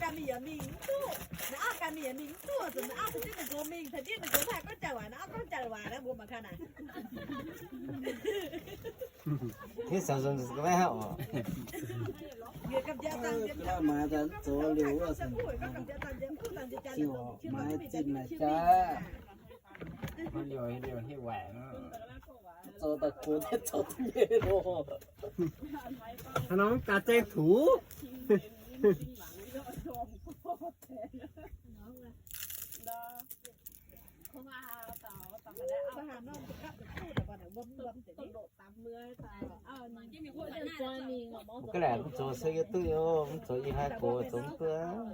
ganh mingh yaac mingh mv duqv. Naaiv auv ganh mingh yaac mingh mv duqv, zuqc naaiv auv taux diuv ninh nqox mingh, taux diuv ninh nqox haih gorngv jauv waac, naaiv auv gorngv jauv waac naaiv mbuo mangc gaax naaic. ที่สามสิบไม่ห้าออก Maiv zinh naaic jaax. Liouh, liouh heh waaic. Zoux daaih kuv daaih zoux duqv nyei loh. Haaix nor mv gaax zengv tuc. Mv gaax laaic mv zoux se yie duqv yoc, mv zoux yie haih gox zoux mv duqv.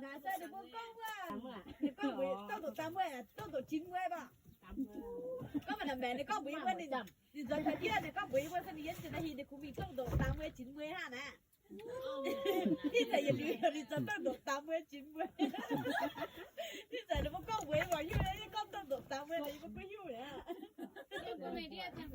Naaic se ninh mbuo gorngv wuov, ninh gorngv mbuox duqv ndoqc dangh mueiz, duqv ndoqc jinx mueiz baac. Gorngv maaih naaic maengc ninh gorngv mbuox yie wuov, ninh nzuonx taux ndiev ninh gorngv mbuox yie wuov, se ninh yiem zinh naaiv hingh ninh kungx mingh duqv ndoqc dangh mueiz jinx mueiz hnangv naaic. Ih zanc yietc liuz ninh zoux duqv ndoqc dangh mueiz jinx mueiz. Ih zanc ninh mbuo gorngv mbuox yie mangc hiuv, yie gorngv duqv ndoqc dangh mueiz, yie mbuo duqv hiuv mi'aqv.